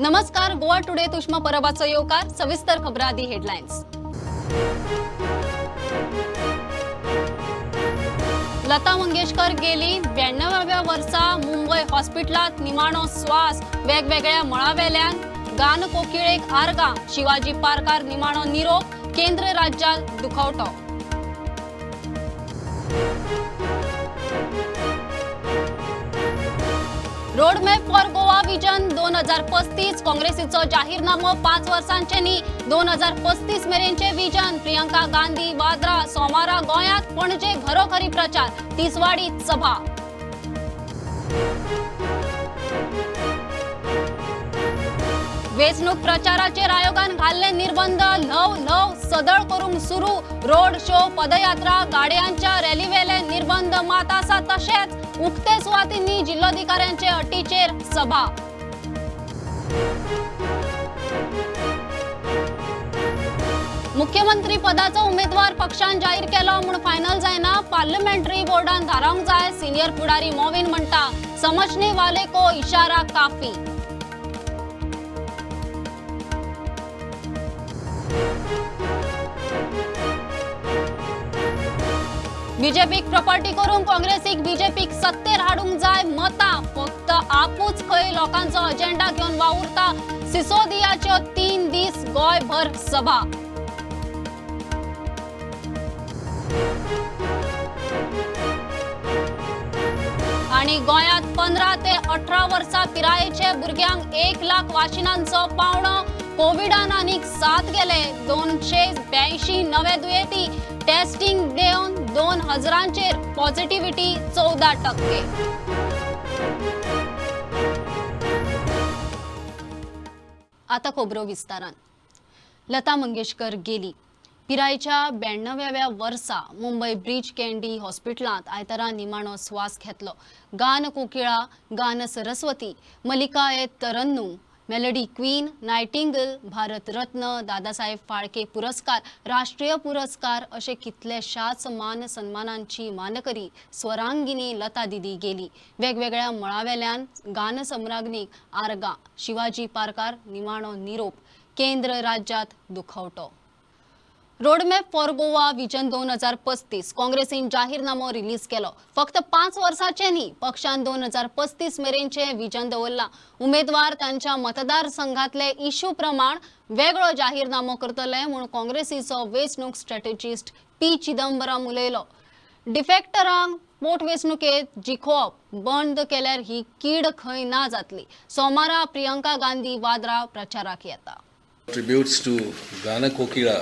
नमस्कार, गोवा टुडे उष्मा परबाचो येवकार. सविस्तर खबरां आदी हेडलायन्स. लता मंगेशकर गेली 92व्या वर्सा मुंबय हॉस्पिटलांत निमाणो स्वास. वेगवेगळ्या मळावेल्यान गान कोकिळेक आर्गां. शिवाजी पार्कार निमाणो निरोप. केंद्र राज्यात दुखवटो. Roadmap for Goa vision 2035. काँग्रेसीचो जाहीरनामो 5 वर्सांचे न्ही 2035 मेरेनचे विजन. प्रियंका गांधी वाड्रा सोमारा गोंयांत पणजे घरोघरी प्रचार. तिसवाडीत सभा. वेंचणूक प्रचाराचेर आयोगान घाल्ले निर्बंध ल्हव ल्हव सदळ करूंक सुरू. रोड शो, पदयात्रा, गाडयांच्या रॅलीवेले निर्बंध मात आसा तशेंच उक्ते सुवातींनी जिल्लोधिकाऱ्यांचे अटीचेर सभा. मुख्यमंत्री पदाचो उमेदवार पक्षान जाहीर केलो म्हूण फायनल जायना, पार्लमेंटरी बोर्डान थारावंक जाय. सिनियर फुडारी मोविन म्हणटा, समजने वाले को इशारा काफी. बीजेपीक प्रॉपर्टी करूंक काँग्रेसीक बीजेपीक सत्तेर हाडूंक जाय मतां. फक्त आपूच खंय लोकांचो अजेंडा घेवन वावुरता. सिसोदियाच्यो 3 दीस गोंयभर सभा. आनी गोंयांत 15 ते 18 वर्सां पिरायेचे भुरग्यांक 1 लाख वाशिनांचो पावणो. कोविडान आनीक 7 गेले. 282 नवे दुयेंती. टेस्टिंग देवन 2000चेर पॉझिटिव्हिटी 14%. आता खबरो विस्तारान. लता मंगेशकर गेली. पिरायेच्या 92व्या वर्सा मुंबय ब्रीच कँडी हॉस्पिटलांत आयतारा निमाणो स्वास घेतलो. गान कोकिळा, गान Saraswati, Malika e Tarannum, melody queen, nightingale, Bharat Ratna, Dadasaheb Phalke पुरस्कार, राष्ट्रीय पुरस्कार असे कितलेशाच मान सन्मानांची मानकरी स्वरांगिनी लता दिदी गेली. वेगवेगळ्या मळावेल्यान गानसम्राज्ञीक आर्गां. शिवाजी पार्कार निमाणो निरोप. केंद्र राज्यात दुखवटो. रोडमॅप फॉर गोवा विजन 2035 काँग्रेसीन जाहीरनामो रिलीज केलो. फक्त 5 वर्सांचे न्ही, पक्षान 2035 मेरेनचे विजन दवरला. उमेदवार तांच्या मतदारसंघातले इश्यू प्रमाण वेगळो जाहीरनामो करतले म्हूण काँग्रेसीचो वेंचणूक स्ट्रॅटेजिस्ट पी चिदंबरम उलयलो. डिफेक्टरांक पोटवेंचणुकेत जिखोवप बंद केल्यार ही कीड खंय ना जातली. सोमारा प्रियंका गांधी वाड्रा प्रचाराक येता. Tributes to Gana Kokila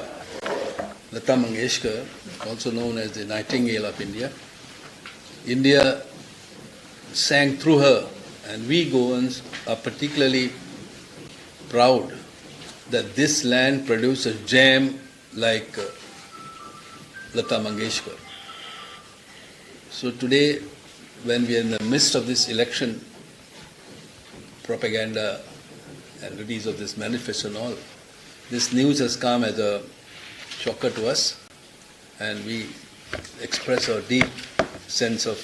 Lata Mangeshkar, also known as the Nightingale of India. India sang through her, and we Goans are particularly proud that this land produced a gem like Lata Mangeshkar. So today, when we are in the midst of this election propaganda and release of this manifesto and all, this news has come as a shocker to us, and we express our deep sense of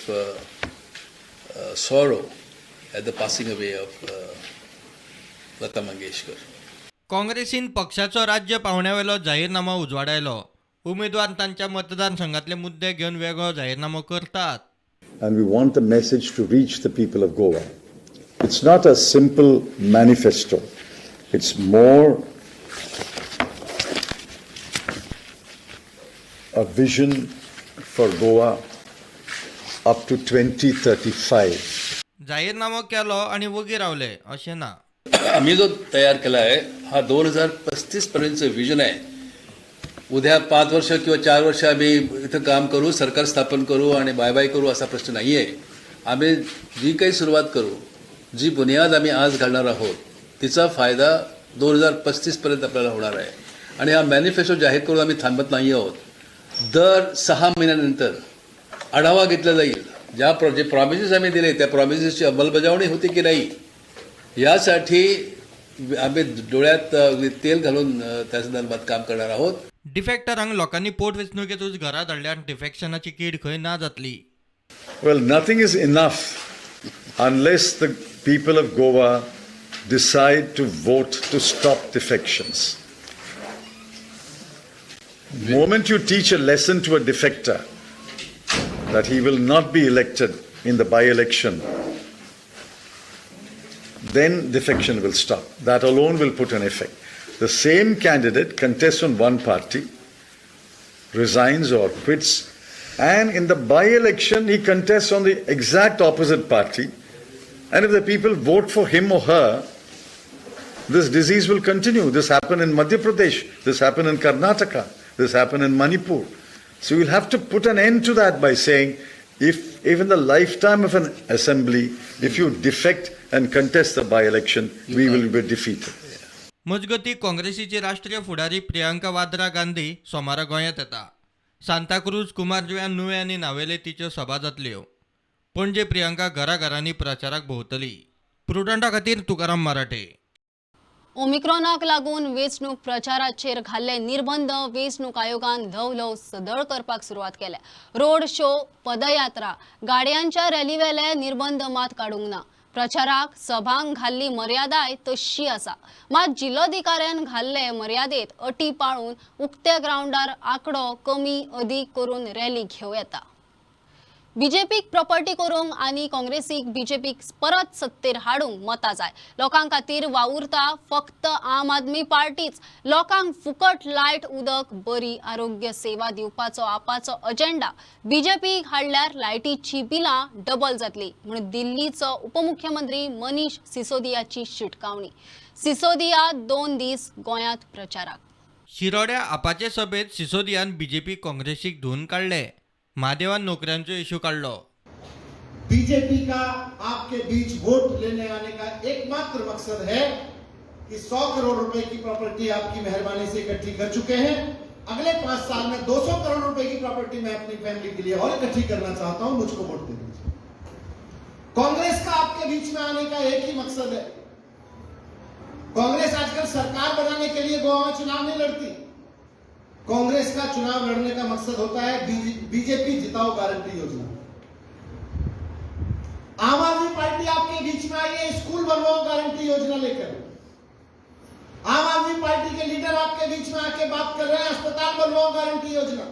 sorrow at the passing away of Lata Mangeshkar. काँग्रेसीन पक्षाचो राज्य पावण्यावेलो जाहीरनामो उजवाडायलो. उमेदवार तांच्या मतदारसंघातले मुद्दे घेवन वेगळो जाहीरनामो करतात. And we want the message to reach the people of Goa. It's not a simple manifesto. It's more a vision for Goa up to 2035. जाहीरनामो केलो आनी वगी रावले अशें ना. आम्ही जो तयार केला आहे हा 2035 पर्यंतचं विजन आहे. उद्या 5 वर्ष किंवा 4 वर्ष आम्ही इथं काम करू, सरकार स्थापन करू आणि बाय बाय करू असा प्रश्न नाही आहे. आम्ही जी काही सुरुवात करू, जी बुनियाद आम्ही आज घालणार आहोत, तिचा फायदा 2035 पर्यंत आपल्याला होणार आहे. आणि हा मॅनिफेस्टो जाहीर करून आम्ही थांबत नाही आहोत. दर 6 महिन्यानंतर आढावा घेतला जाईल. जे प्रॉमिसेस आम्ही दिले त्या प्रॉमिसेसची अंमलबजावणी होती की नाही यासाठी आम्ही डोळ्यात तेल घालून त्या संदर्भात काम करणार आहोत. डिफेक्टरांक लोकांनी पोटवेंचणुकेतूच घरा धाडल्यार डिफेक्शनाची कीड खंय ना जातली. Well, nothing is enough unless the people of Goa decide to vote to stop defections. Moment you teach a lesson to a defector that he will not be elected in the by-election, then defection will stop. That alone will put an effect. The same candidate contests on one party, resigns or quits, and in the by-election he contests on the exact opposite party. And if the people vote for him or her, this disease will continue. This happened in Madhya Pradesh, this happened in Karnataka, this happened in Manipur. So you'll have to put an end to that by saying, if even the lifetime of an assembly, if you defect and contest the by-election, we will be defeated. मजगतीं काँग्रेसीची राष्ट्रीय फुडारी प्रियंका वाड्रा गांधी सोमारा गोंयांत येता. सांताक्रूज, कुमारजुव्यां, नुवें आनी नावेले तिच्यो सभा जातल्यो. पणजे प्रियंका घराघरांनी प्रचाराक भोंवतली. प्रुडंटा खातीर तुकाराम मराठे. ओमिक्रॉनाक लागून वेंचणूक प्रचाराचेर घाल्ले निर्बंध वेंचणूक आयोगान ल्हव ल्हव सदळ करपाक सुरवात केल्या. रोड शो, पदयात्रा, गाडयांच्या रॅलीवेले निर्बंध मात काडूंक ना. प्रचाराक सभांक घाल्ली मर्यादाय तशी आसा. मात जिल्लोधिकाऱ्यान घाल्ले मर्यादेत अटी पाळून उक्त्या ग्रावंडार आंकडो कमी अदीक करून रॅली घेवं येता. बीजेपीक प्रॉपर्टी करूंक आनी काँग्रेसीक बीजेपीक परत सत्तेर हाडूंक मतां जाय. लोकां खातीर वावुरता फक्त आम आदमी पार्टीच. लोकांक फुकट लायट, उदक, बरी आरोग्य सेवा दिवपाचो आपाचो अजेंडा बीजेपीक हाडल्यार लायटीची बिलां डबल जातली म्हूण दिल्लीचो उपमुख्यमंत्री मनीष सिसोदियाची शिटकावणी. सिसोदिया 2 दीस गोंयांत प्रचाराक. शिरोड्या आपाचे सभेत सिसोदियान बीजेपी काँग्रेसीक धुवन काडले. महादेवान नोकऱ्यांचो इशू काडलो. बीजेपी का आपके बीच वोट लेने आने का एकमात्र मकसद है कि 100 करोड़ रुपए की प्रॉपर्टी आपकी मेहरबानी से इकट्ठी कर चुके हैं. अगले 5 साल में 200 करोड़ रुपए की प्रॉपर्टी मैं अपनी फैमिली के लिए और इकट्ठी करना चाहता हूं, मुझको वोट दे दीजिए. कांग्रेस का आपके बीच में आने का एक ही मकसद है. कांग्रेस आजकल सरकार बनाने के लिए गोवा में चुनाव नहीं लड़ती. कांग्रेस का चुनाव लड़ने का मकसद होता है बीजेपी जिताओ गारंटी योजना. आम आदमी पार्टी आपके बीच में आई है स्कूल बनवाओ गारंटी योजना लेकर. आम आदमी पार्टी के लीडर आपके बीच में आके बात कर रहे हैं अस्पताल बनवाओ गारंटी योजना.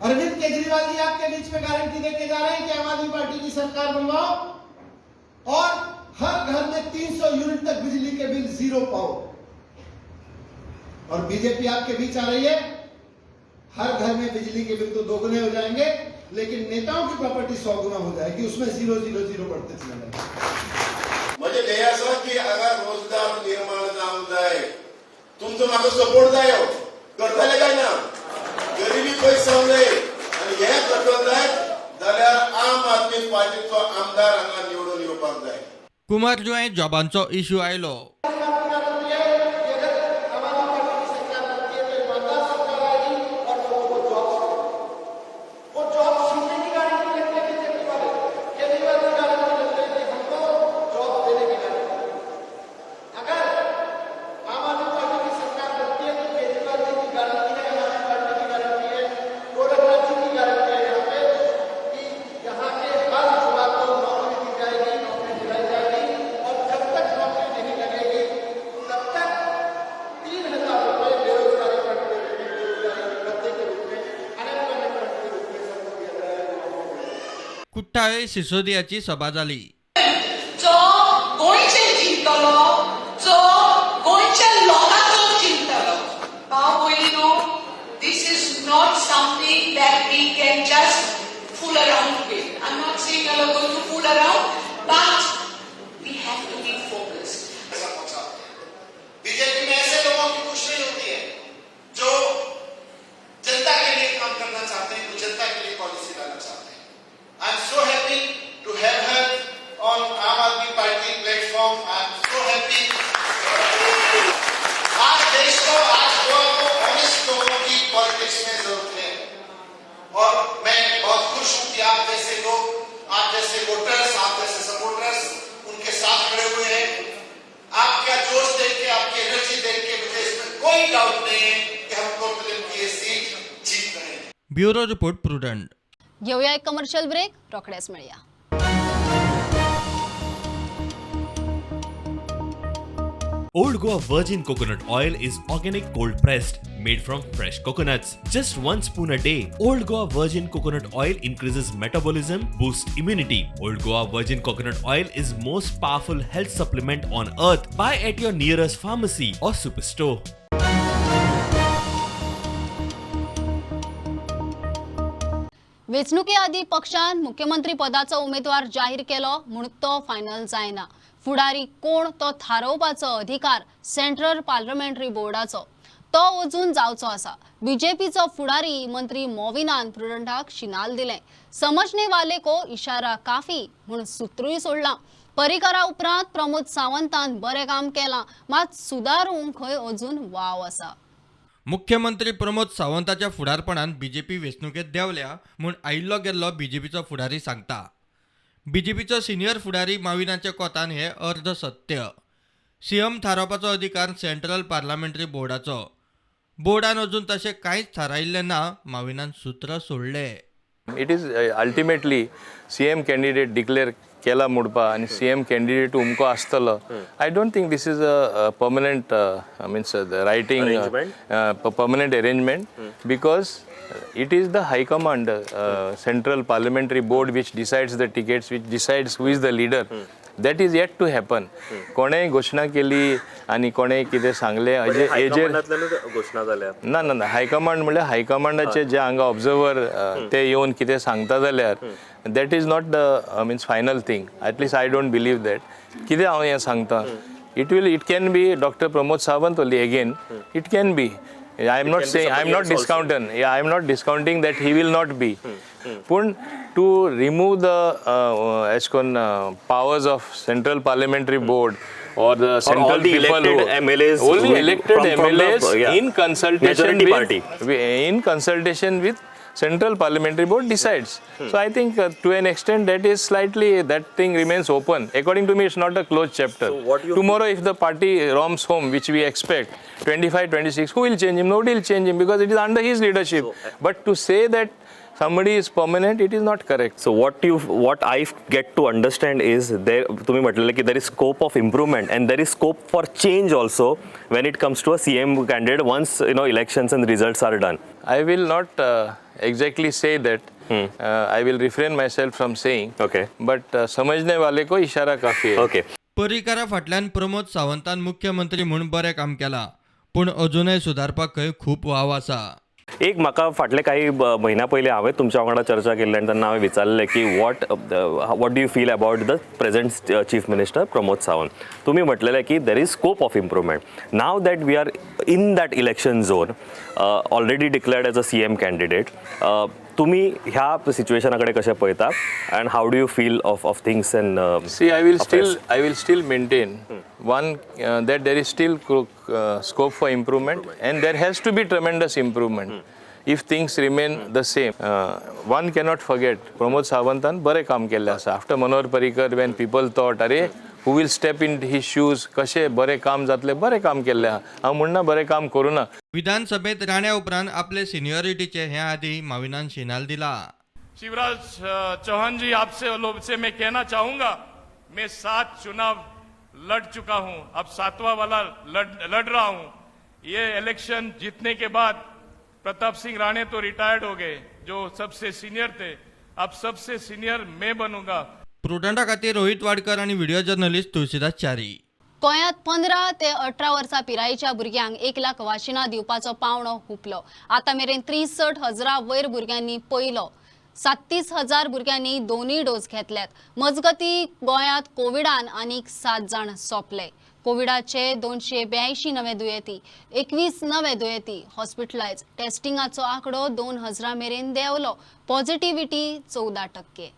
अरविंद केजरीवाल जी आपके बीच में गारंटी देके जा रहे हैं कि आम आदमी पार्टी की सरकार बनवाओ और हर घर में 300 यूनिट तक बिजली के बिल 0 पाओ. और बीजेपी आपके बीच आ रही है, हर घर में बिजली के बिल तो दोगुने हो जाएंगे, लेकिन नेताओं की प्रॉपर्टी 100 गुना हो जाएगी, उसमें 0 0 0 बढ़ते चले जाएंगे. म्हणजे ध्येय आसा की हांगा रोजगार निर्माण जावंक जाय. तुमचो म्हाका सपोर्ट जायो, करतले काय ना? गरिबी पयस जावंक जाय आनी हें करतले जायत जाल्यार आम आदमी पार्टीचो आमदार हांगा निवडून येवपाक जाय. कुमार जुंवे जॉबांचो इशू आयलो. कुट्टाळे सिसोदियाची सभा जाली. जो गोंयचें चिंतलो, जो गोंयच्या लोकांचो चिंतलो. भाव भयणीनो, this is not something that we can just fool around with. I am not saying you are going to fool around, but we have to be focused. BJP में ऐसे लोगों की कुछ नहीं होती है जो जनता के लिए काम करना चाहते हैं, जो जनता के लिए पॉलिसी लाना चाहते हैं. I am so happy to have her on Aam Aadmi Party platform. I am so happy. आज देश को, आज गोवा को ऑनेस्ट लोगों की पॉलिटिक्स में जरूरत है और मैं बहुत खुश हूं कि आप जैसे लोग, आप जैसे वोटर्स, आप जैसे सपोर्टर्स उनके साथ खड़े हुए हैं. आपका जोश देख के, आपकी एनर्जी देख के मुझे इसमें कोई डाउट नहीं है कि हम कोर्टलिम की ये सीट जीत रहे हैं. Bureau report, Prudent. घेऊया एक कमर्शियल ब्रेक, रोखडेच मेळया. Old Goa Virgin Coconut Oil is organic cold pressed, made from fresh coconuts. Just 1 spoon a day. Old Goa Virgin Coconut Oil increases metabolism, boosts immunity. Old Goa Virgin Coconut Oil is most powerful health supplement on earth. Buy at your nearest pharmacy or superstore. वेंचणुके आदी पक्षान मुख्यमंत्री पदाचो उमेदवार जाहीर केलो म्हूण तो फायनल जायना। फुडारी कोण तो थारोवपाचो अधिकार सेंट्रल पार्लमेंटरी बोर्डाचो, तो अजून जावचो आसा। बीजेपीचो फुडारी मंत्री मोविनान प्रुडंटाक शिनाल दिलें। समजने वाले को इशारा काफी म्हूण सुत्रूय सोडलां। परिकरा उपरांत प्रमोद सावंतान बरें काम केलां, मात सुदारूंक खंय अजून वाव आसा। मुख्यमंत्री प्रमोद सावंताच्या फुडारपणान बीजेपी वेंचणुकेंत देंवल्या म्हूण आयिल्लो गेल्लो बीजेपीचो फुडारी सांगता। बीजेपीचो सिनियर फुडारी माविनाच्या कोतान हे अर्ध सत्य। सीएम थारावपाचो अधिकार सेंट्रल पार्लमेंटरी बोर्डाचो। बोर्डान अजून तशें कांयच थारायिल्लें ना, माविनान सूत्र सोडलें। It is ultimately CM candidate declare केला म्हणपा आनी सीएम कॅन्डिडेट उमको आसतलो। I don't think this is a permanent means writing permanent arrangement because it is the high command, central parliamentary board which decides the tickets, which decides who is the leader. That is yet to happen. कोणें घोशणा केली आनी कोणें कितें सांगलें हेजेर घोशणा जाल्या ना ना ना हायकमांड म्हणल्यार हायकमांडाचे जे हांगा ऑब्जर्वर ते येवन कितें सांगता जाल्यार that is not the means final thing. At least I don't believe that. कितें हांव हें सांगता, it can be doctor Pramod Sawant only again, it can be. I am not saying, I am not discounting, I am not discounting that he will not be. Pun to remove the as powers of Central Parliamentary Board or the central all the people elected who, MLAs, only elected from MLAs the, yeah, in consultation majority with, party. In consultation with Central Parliamentary Board decides. So I think to an extent that is slightly, that thing remains open. According to me, it's not a closed chapter. So what you tomorrow if the party roams home, which we expect, 25, 26, who will change him? Nobody will change him because it is under his leadership. So, but to say that somebody is permanent, it is not correct. So what I get to understand is there, तुम्ही म्हटलेलं की there is scope of improvement and there is scope for change also when it comes to a CM candidate once you know elections and results are done. I will not exactly say that. I will refrain myself from saying. Okay. But समझने वाले को इशारा काफी है. Okay. परिकारा फाटल्यान प्रमोद सावंतान मुख्यमंत्री म्हूण बरें काम केलां, पूण अजूनय सुदारपाक खंय खूब वाव आसा. एक म्हाका फाटले काही म्हयन्या पयलीं हांवें तुमच्या वांगडा चर्चा केल्ली आनी तेन्ना हांवें विचारलें की what do you feel about the present chief minister Pramod Sawant. तुमी म्हटलेलें की there is scope of improvement. Now that we are in that election zone, already declared as a CM candidate, तुमी ह्या सिच्युएशना कडेन कशें पळयता and how do you feel of things and see, I will still maintain one that there is still scope for improvement and there has to be tremendous improvement if things remain the same. One cannot forget Pramod सावंतान बरें काम केल्लें आसा. After Manohar Parrikar, when people thought अरे who will step in his shoes, कशें बरें काम जातलें, बरें काम केल्लें आहा. हांव म्हणना बरें काम करूं ना. विधानसभेत राण्या उपरांत आपले सिनियरिटीचे हे आदी माविनान शिनाल दिला. शिवराज चौहान जी, आपसे लोग से मैं कहना चाहूंगा, मैं 7 चुनाव लड़ चुका हूं, अब 7वां वाला लड़ रहा हूं. ये इलेक्शन जीतने के बाद प्रताप सिंह राणे तो रिटायर्ड हो गए, जो सबसे सीनियर थे, अब सबसे सीनियर मैं बनूंगा. प्रुडंटा खातीर रोहित वाडकर आणि व्हिडिओ जर्नलिस्ट तुळशीदास च्यारी. गोंयांत 15 ते 18 वर्सां पिरायेच्या भुरग्यांक 1 लाख वाशिनां दिवपाचो पावणो हुपलो. आतां मेरेन 63,000 वयर भुरग्यांनी पयलो, 37,000 भुरग्यांनी दोनूय डोस घेतल्यात. मजगती गोंयांत कोविडान आनीक 7 जाण सोंपले. कोविडाचे 282 नवे दुयेंती, 21 नवे दुयेंती हॉस्पिटलायज. टेस्टिंगाचो आंकडो 2,000 मेरेन देंवलो. पॉझिटिव्हिटी 14%.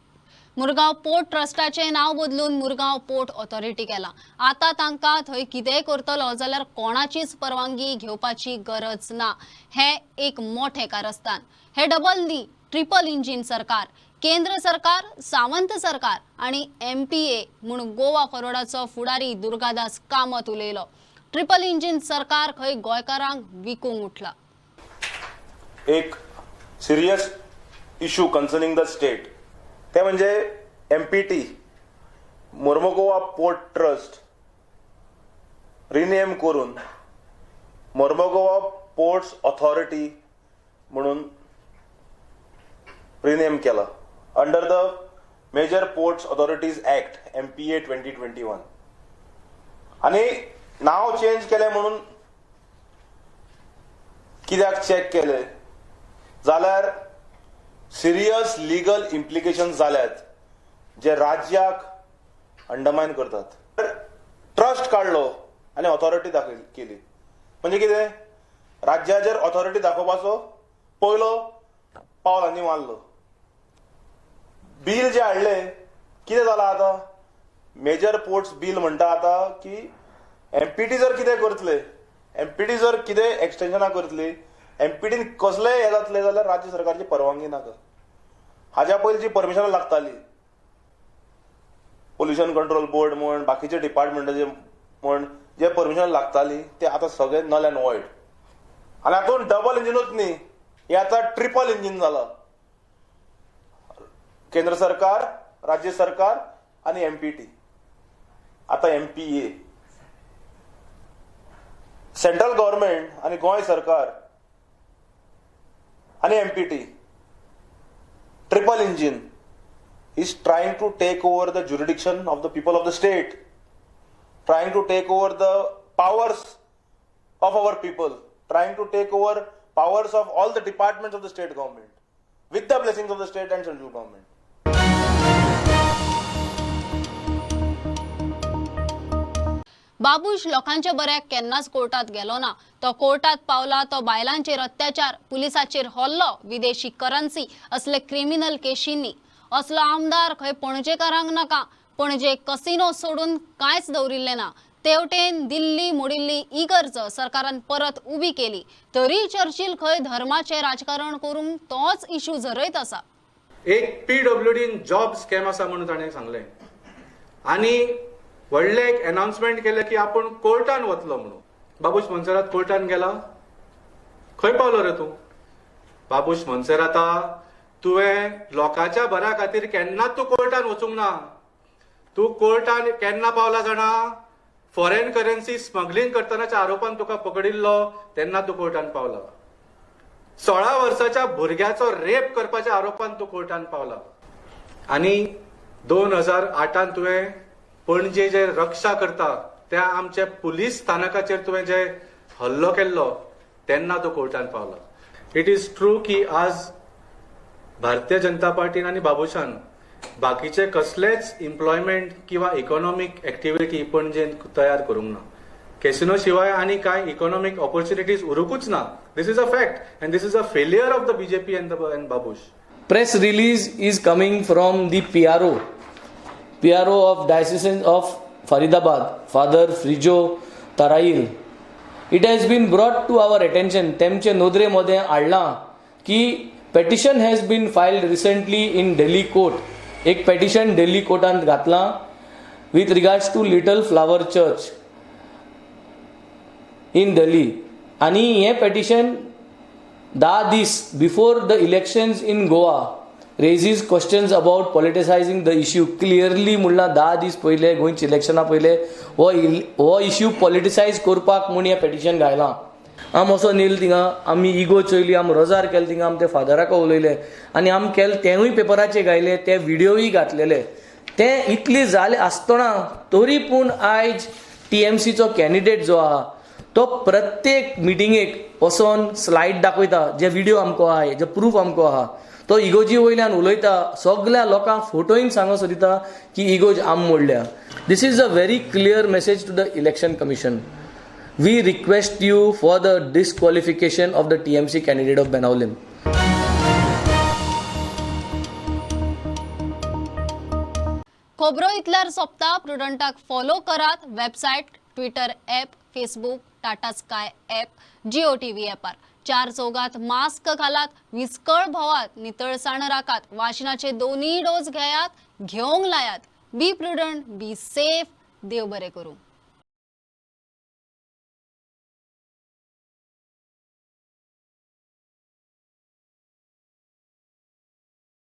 मुरगांव पोर्ट ट्रस्टाचें नांव बदलून मुरगांव पोर्ट ऑथॉरिटी केलां. आतां तांकां थंय कितेंय करतलो जाल्यार कोणाचीच परवानगी घेवपाची गरज ना. हें एक मोठें कारस्थान. हें डबल न्ही ट्रिपल इंजीन सरकार, केंद्र सरकार, सावंत सरकार आनी MPA म्हूण गोवा फॉरवर्डाचो फुडारी दुर्गादास कामत उलयलो. ट्रिपल इंजीन सरकार खंय गोंयकारांक विकूंक उठला. एक serious issue concerning the state ते म्हणजे MPT Mormugao port trust rename करून मर्मगोवा पोर्ट्स ऑथॉरिटी म्हणून रिनेम केला under the Major Ports Authorities Act MPA 2021. आनी नांव चेंज केलें म्हणून कित्याक चॅक केले जाल्यार सिरियस लिगल इम्प्लिकेशन जाल्यात जे राज्याक अंडरमायन करतात. ट्रस्ट काडलो आनी ऑथॉरिटी दाखय केली म्हणजे कितें, राज्याचेर ऑथॉरिटी दाखोवपाचो पयलो पावल आनी मारलो. बील जे हाडलें कितें जालां आतां, मेजर पोर्ट्स बील म्हणटा आतां की एमपीटी जर कितें करतले, एमपीटी जर कितें एक्सटेन्शनां करतली, एमपीटीन कसलेय हें जातलें जाल्यार राज्य सरकारची परवानगी नाका. हाज्या पयलीं जी परमिशनां लागताली पोल्युशन कंट्रोल बोर्ड म्हण, बाकीचे डिपार्टमेंटाचे म्हण, जे परमिशन लागताली ते आतां सगळे नल अँड वॉयड. आनी हातूंत डबल इंजिनूच न्ही, हे आतां ट्रिपल इंजीन जाला. केंद्र सरकार, राज्य सरकार आनी एमपीटी, आतां एमपीए. सेंट्रल गव्हर्मेंट आनी गोंय सरकार आनी MPT, triple engine is trying to take over the jurisdiction of the people of the state, trying to take over the powers of our people, trying to take over powers of all the departments of the state government with the blessings of the state and central government. Babush लोकांच्या बऱ्याक केन्नाच कोर्टात गेलो ना. तो कोर्टात पावला तो बायलांचेर अत्याचार, पुलिसाचेर हल्लो, विदेशी करन्सी असले क्रिमिनल केशींनी. असलो आमदार खंय पणजेकारांक नाका. पणजे कसिनो सोडून कांयच दवरिल्लें ना. तेवटेन दिल्ली मोडिल्ली इगर्ज सरकारान परत उबी केली तरी चर्चिल खंय धर्माचें राजकारण करूंक तोच इशू झरयत आसा. एक पीडब्ल्यूडीन जॉब स्कॅम आसा म्हणून ताणें सांगलें आनी व्हडलें एक अनाउन्समेंट केलें की आपूण कोर्टान वतलो म्हणून. बाबूश मोन्सेरात कोर्टान गेला, खंय पावलो रे तूं? बाबूश मोन्सेराता, तुवें लोकांच्या बऱ्या खातीर केन्नाच तूं कोर्टान वचूंक ना. तूं कोर्टान केन्ना पावला जाणा? फॉरेन करन्सी स्मगलिंग करतनाच्या आरोपान तुका पकडिल्लो तेन्ना तूं कोर्टान पावला. 16 वर्साच्या भुरग्याचो रेप करपाच्या आरोपान तूं कोर्टान पावला. आनी 2008 तुवें पणजे जे रक्षा करता त्या आमच्या पुलीस स्थानकाचेर तुवें जे हल्लो केल्लो तेन्ना तूं कोर्टान पावला. It is true की आज भारतीय जनता पार्टीन आनी बाबूशान बाकीचे कसलेच एम्प्लॉयमेंट किंवा इकॉनॉमीक एक्टिविटी पणजेन तयार करूंक ना. कॅसिनो शिवाय आनी कांय इकॉनॉमीक ऑपॉर्च्युनिटीज उरूंकूच ना. This is a fact and this is a failure of the BJP and Babush. Press release is coming from the PRO of Diocese of Faridabad, Father Frijo Tharayil. It has been brought to our attention, तेमचे नदरे मदें हाडलां की petition has been filed recently in Delhi court. एक petition दिल्ली कोर्टांत घातलां with regards to Little Flower Church in Delhi. आनी हें पेटिशन 10 दीस before the elections in Goa raises questions about politicising the issue. Clearly म्हणलां 10 दीस पयले गोंयच्या इलेक्शना पयले हो इश्यू पॉलिटिसायज करपाक म्हूण हें पेटिशन घायलां. आम वचोन येयले थिंगा, आमी इगो चोयली, आम रोजार केले थिंगा, आम ते फादराक उलयले आनी आम केले तेंवूय पेपराचेर घायले, ते व्हिडियोय घातलेले. ते इतले जाले आसतना तरी पूण आयज टीएमसीचो कॅन्डिडेट जो आहा तो प्रत्येक मिटिंगेक वचोन स्लायड दाखयता, जे व्हिडियो आमकां आहा, जे प्रूफ आमकां आहा, तो इगोजी वयल्यान उलयता, सगल्या लोकांक फोटोइन सांगो सोदिता की इगोज आम मोडल्या. This is a very clear message to the Election Commission. We request you for the disqualification of the TMC candidate of Benaulim. खबरो इतल्यार सोंपता. प्रुडंटाक फॉलो करात website, Twitter app, Facebook, Tata Sky app, Jio TV ॲपार. 4 चौगात mask घालात, विस्कळ भोवात, नितळसाण राखात, वाशिनाचे 2 dose घेयात, घेवंक लायात. बी प्रुडंट, बी सेफ. देव बरें करूं.